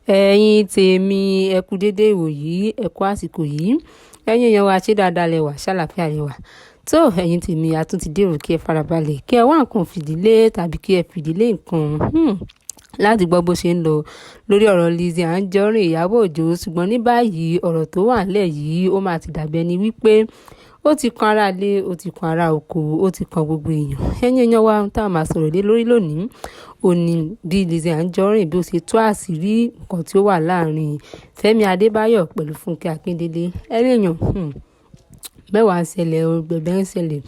Ẹ̀yin tèmi, ẹ kú dédé ìwòyí, ẹ kú àsìkò yìí. Ẹ̀yin èèyàn wa, ṣé dáadáa lẹ wà, ṣàlàáfíà lẹ wà? Tó ẹ̀yin tèmi, a tún ti dé o, kí ẹ farabalẹ̀, kí ẹ wá nǹkan fìdílé tàbí kí ẹ fìdílé nǹkan láti gbọ́ bó ṣe ń lọ lórí ọ̀rọ̀ Lizzy Anjorin, Ìyábọ̀ Òjó. Ṣùgbọ́n ní báyìí, ọ̀rọ̀ tó wà nílẹ̀ yìí, ó máa ti dàbí ẹni wípé ó ti kan ará ilé, ó ti kan ará oko, ó ti kan gbogbo èèyàn. Ẹ̀yin èèyàn wa, tá a máa sọ̀rọ̀ lé lórí lónìí, ó ní bí Lizzy Anjorin bí ó ṣe tú àṣírí nǹkan tí ó wà láàrin Fẹ́mi Adébáyọ̀ pẹ̀lú Fúnkẹ́ Akíndélé. Ẹ̀yin èèyàn, mẹ́wàá ń ṣẹlẹ̀ o, bẹ̀bẹ̀ ń ṣẹlẹ̀.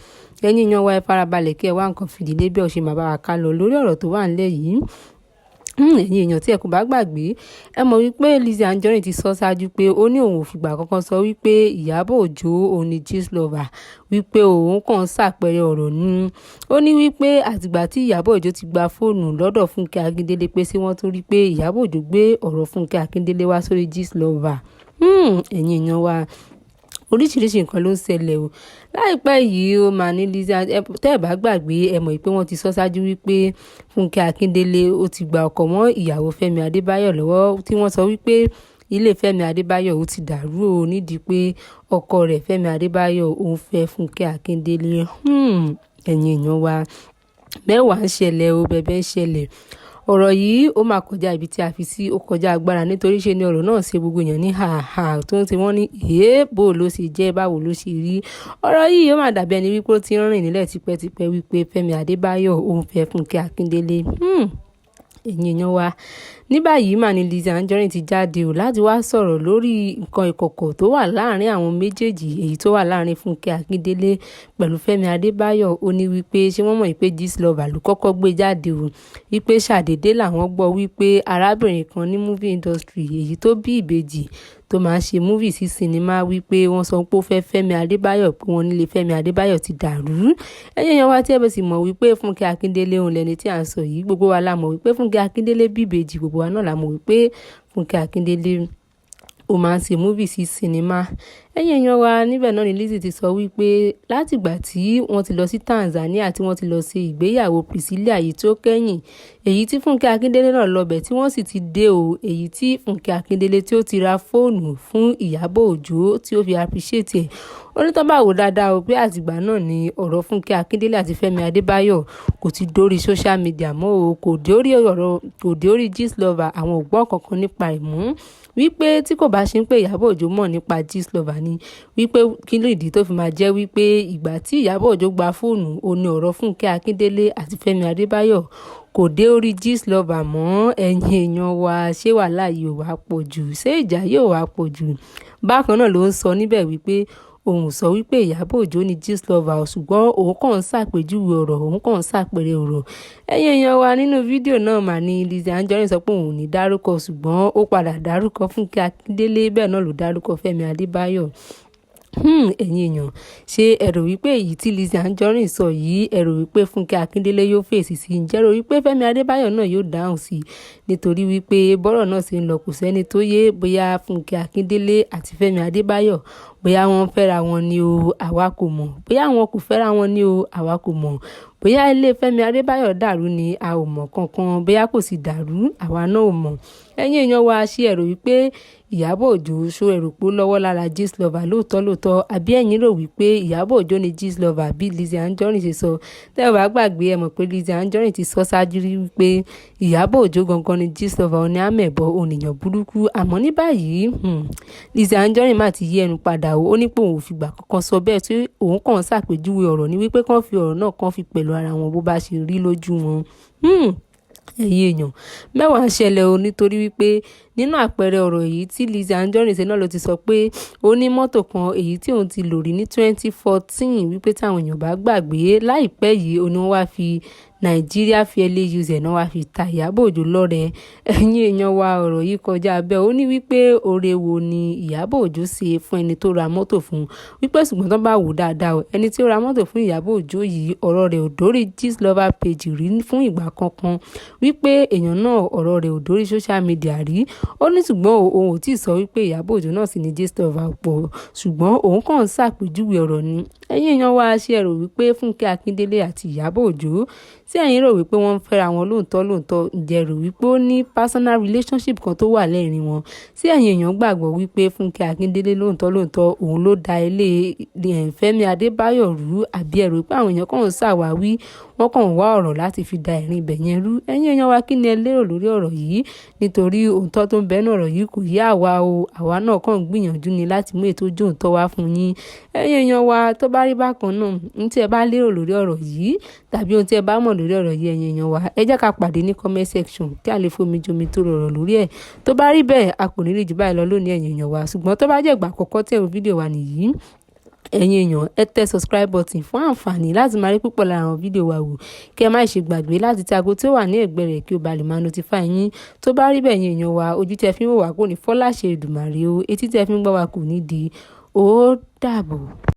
Ẹ̀yin èèyàn wa, ẹ farabalẹ̀ kí ẹ wá nǹkan fìdílé bí ó ṣe máa bá wa ká lọ lórí ọ̀rọ̀ tó wà nílẹ̀ yìí. Ẹ̀yin èèyàn, tí ẹ kò bá gbàgbé, ẹ mọ̀ wípé Lizzy Anjorin ti sọ ṣáájú pé ó ní òun ò fìgbà kankan sọ wípé Ìyábọ̀ Òjó òun ni Gistlover, wípé òun kàn ń ṣàpẹẹrẹ ọ̀rọ̀ ni. Ó ní wípé àtìgbà tí Ìyábọ̀ Òjó ti gba fóònù lọ́dọ̀ Fúnkẹ́ Akíndélé, pé ṣé wọ́n tún rí pé Ìyábọ̀ Òjó gbé ọ̀rọ̀ Fúnkẹ́ Akíndélé wá sórí Gistlover. Ẹ̀yin èèyàn wa, oríṣiríṣi nǹkan ló ń ṣẹlẹ̀ o. Láìpẹ́ yìí, ó máa ní Lizzy, tẹ́ ẹ bá gbàgbé, ẹ mọ̀ pé wọ́n ti sọ ṣáájú wípé Fúnkẹ́ Akíndélé ó ti gba ọkọ mọ́ ìyàwó Fẹ́mi Adébáyọ̀ lọ́wọ́, tí wọ́n sọ wípé ilé Fẹ́mi Adébáyọ̀ ó ti dàrú o, nídìí pé ọkọ rẹ̀ Fẹ́mi Adébáyọ̀ òun fẹ́ Fúnkẹ́ Akíndélé. Ẹ̀yin èèyàn wa, mẹ́wàá ń ṣẹlẹ̀ o, bẹ̀bẹ̀ ń ṣẹlẹ̀. Ọ̀rọ̀ yìí ó máa kọjá ibi tí a fi sí, ó kọjá agbára, nítorí ṣe ni ọ̀rọ̀ náà ṣe gbogbo èèyàn ní hàhà tó ń ṣe wọ́n ní èébò ló ṣe jẹ́, báwo ló ṣe rí. Ọ̀rọ̀ yìí ó máa dàbí ẹni wípé ó ti ń rìn nílẹ̀ tipẹ́tipẹ́ wípé Fẹ́mi Adébáyọ̀ òun fẹ́ Fúnkẹ́ Akíndélé. Ẹ̀yin èèyàn wa, ní báyìí mà ní Lizzy Anjorin ti jáde o láti wá sọ̀rọ̀ lórí nǹkan ìkọ̀kọ̀ tó wà láàrin àwọn méjèèjì, èyí tó wà láàrin Fúnkẹ́ Akíndélé pẹ̀lú Fẹ́mi Adébáyọ̀. Ó ní wípé ṣé wọ́n mọ̀ wípé Gistlover ló kọ́kọ́ gbé jáde o, wípé ṣàdédé làwọn gbọ́ wípé arábìnrin kan ní movie industry, èyí tó bí ìbejì, tó máa ń ṣe movie sí sinimá, wípé wọ́n sọ pé ó fẹ́ Fẹ́mi Adébáyọ̀, pé wọ́n nílé Fẹ́mi Adébáyọ̀ ti dàrú. Ẹ̀yin èèyàn wa, tí ẹ bá sì mọ̀ wípé Fúnkẹ́ Akíndélé òun lẹni tí à ń sọ yìí, gbogbo wa la mọ̀ wípé Fúnkẹ́ Akíndélé bí ìbejì. Gbogbo wa náà la mọ̀ wípé Fúnkẹ́ Akíndélé ó máa ń ṣe movie sí sinimá. Ẹ̀yin èèyàn wa, níbẹ̀ náà ni Lizzy ti sọ wípé látìgbà tí wọ́n ti lọ sí Tanzania, tí wọ́n ti lọ ṣe ìgbéyàwó Priscilla yìí tó kẹ́yìn, èyí tí Fúnkẹ́ Akíndélé náà lọ bẹ̀, tí wọ́n sì ti dé o, èyí tí Fúnkẹ́ Akíndélé tí ó ti ra fóònù fún Ìyábọ̀ Òjó tí ó fi appreciate ẹ̀. Ó ní tán bá wò dáadáa o, pé àtìgbà náà ni ọ̀rọ̀ Fúnkẹ́ Akíndélé àti Fẹ́mi Adébáyọ̀ kò ti dórí social media mọ́ o, kò dórí ọ̀rọ̀, kò dórí Gistlover, àwọn ò gbọ́ kankan nípa ẹ̀ mọ́. Wípé tí kò bá ṣe ń pé Ìyábọ̀ Òjó mọ̀ nípa Gistlover ni, wípé kí ló ìdí tó fi máa jẹ́ wípé ìgbà tí Ìyábọ̀ Òjó gba fóònù, ó ní ọ̀rọ̀ Fúnkẹ́ Akíndélé àti Fẹ́mi Adébáyọ̀ kò dé orí Gistlover mọ́. Ẹ̀yin èèyàn wa, ṣé wàhálà yìí ò wá pọ̀ jù? Ṣé ìjà yìí ò wá pọ̀ jù? Bákan náà ló ń sọ níbẹ̀ wípé òun sọ wípé Ìyábọ̀ Òjó ni Gistlover, ṣùgbọ́n òun kàn ń ṣàpèjúwe ọ̀rọ̀, òun kàn ń ṣàpẹẹrẹ ọ̀rọ̀. Ẹ̀yin èèyàn wa, nínú fídíò náà mà ní Lizzy Anjorin sọ pé òun ò ní dárúkọ, ṣùgbọ́n ó padà dárúkọ Fúnkẹ́ Akíndélé, bẹ́ẹ̀ náà ló dárúkọ Fẹ́mi Adébáyọ̀. Ẹ̀yin èèyàn, ṣé ẹ rò wípé èyí tí Lizzy Anjorin sọ yìí, ẹ rò wípé Fúnkẹ́ Akíndélé yóò fèsì sí? Ǹjẹ́ ẹ rò wípé Fẹ́mi Adébáyọ̀ náà yóò dáhùn sí? Nítorí wípé bọ́rọ̀ náà ṣe ń lọ, kò sẹ́ni tó yé bóyá Fúnkẹ́ Akíndélé àti Fẹ́mi Adébáyọ̀, bóyá wọ́n fẹ́ra wọn ni o, àwa kò mọ̀. Bóyá wọn kò fẹ́ra wọn ni o, àwa kò mọ̀. Bóyá ilé Fẹ́mi Adébáyọ̀ dàrú ni, a ò mọ̀ kankan. Bóyá kò sì dàrú, àwa náà ò mọ̀. Ẹ̀yin èèyàn wa, ṣé ẹ rò wípé Ìyábọ̀ Òjó, ṣó ẹ rò pé ó lọ́wọ́ lára Gistlover lóòótọ́ lóòótọ́, àbí ẹ̀yin rò wípé Ìyábọ̀ Òjó ni Gistlover bí Lizzy Anjorin ṣe sọ? Tẹ́ ẹ bá gbàgbé, ẹ mọ̀ pé Lizzy Anjorin ti sọ ṣáájú rí wípé Ìyábọ̀ Òjó gangan ni Gistlover, òun ni àmẹ̀bọ, òun èèyàn burúkú. Àmọ́ ní báyìí, Lizzy Anjorin má ti yí ẹnu padà o. Ó ní pé òun ò fìgbà kankan sọ bẹ́ẹ̀, tí òun kàn ń ṣàpèjúwe ọ̀rọ̀ ní wípé kàn fi ọ̀rọ̀ náà kàn fi pẹ̀lú ara wọn bó bá ṣe rí lójú wọn. Ẹ̀yin èèyàn, mẹ́wàá ń ṣẹlẹ̀ o, nítorí wípé nínú àpẹẹrẹ ọ̀rọ̀ èyí tí Lizzy Anjorin ṣe náà ló ti sọ pé ó ní mọ́tò kan èyí tí òun ti lò rí ní 2014, wípé tí àwọn èèyàn bá gbàgbé, láìpẹ́ yìí, ó ní wọ́n wá fi Nigeria Fairly Used náà wá fi ta Ìyábọ̀ Òjó lọ́rẹ. Ẹ̀yin èèyàn wa, ọ̀rọ̀ yìí kọjá bẹ́ẹ̀. Ó ní wípé oore wo ni Ìyábọ̀ Òjó ṣe fún ẹni tó ra mọ́tò fún, wípé ṣùgbọ́n tó bá wò dáadáa o, ẹni tí ó ra mọ́tò fún Ìyábọ̀ Òjó yìí, ọ̀rọ̀ rẹ̀ ò dórí Gistlover page rí fún ìgbà kankan, wípé èèyàn náà, ọ̀rọ̀ rẹ̀ ò dórí social media rí. Ó ní ṣùgbọ́n òun ò tí ì sọ wípé Ìyábọ̀ Òjó náà sì ni Gistlover pọ̀, ṣùgbọ́n òun kàn ń ṣàpèjúwe ọ̀rọ̀ ni. Ẹ̀yin èèyàn wa, ṣé ẹ rò wípé Fúnkẹ́ Akíndélé àti Ìyábọ̀ Òjó, ṣé Tí ẹ̀yin rò wípé wọ́n ń fẹ́ra wọn lóòótọ́ lóòótọ́? Ǹjẹ́ rò wípé ó ní personal relationship kan tó wà lẹ́rìn wọn? Tí ẹ̀yin èèyàn gbàgbọ́ wípé Fúnkẹ́ Akíndélé lóòótọ́ lóòótọ́ òun ló da ilé Fẹ́mi Adébáyọ̀ rú, àbí ẹ rò pé àwọn èèyàn kàn ń ṣàwáwí, wọ́n kàn ń wá ọ̀rọ̀ láti fi da ẹ̀rín ibẹ̀ yẹn rú? Ẹ̀yin èèyàn wa, kí ni ẹ lérò lórí ọ̀rọ̀ yìí? Nítorí òótọ́ tó ń bẹ nínú ọ̀rọ̀ yìí kò yé àwa o. Àwa náà kàn ń gbìyànjú ni láti mú ètò ojú òótọ́ wá fún yín. Ẹ̀yin èèyàn wa, tó bá rí bákan náà, ohun tí ẹ bá lérò lórí ọ̀rọ̀ yìí tàbí ohun tí ẹ bá mọ̀ lórí ọ̀rọ̀ yìí, ẹ̀yin èèyàn wa, ẹ jẹ́ ká pàdé ní comment section kí a lè fomi jomi tó rọrọ̀ lórí ẹ̀. Tó bá rí bẹ́ẹ̀, a kò ní rí jù báyìí lọ lónìí, ẹ̀yin èèyàn wa. Ṣùgbọ́n tó bá jẹ́ ìgbà àkọ́kọ́ tí ẹ wo fídíò wa nìyí, ẹ̀yin èèyàn, ẹ tẹ subscribe button fún àǹfààní láti máa rí púpọ̀ lára àwọn fídíò wa wò. Kí ẹ má ṣe gbàgbé láti tẹ aago tí ó wà ní ẹ̀gbẹ́ rẹ̀ kí ó ba lè máa notify yín. Tó bá rí bẹ́ẹ̀, ẹ̀yin èèyàn wa, ojú tí ẹ fi ń wò wá kò ní fọ́ láṣẹ Èdùmàrè o, etí tí ẹ fi ń gbọ́ wa kò ní di. Ó dàbọ̀.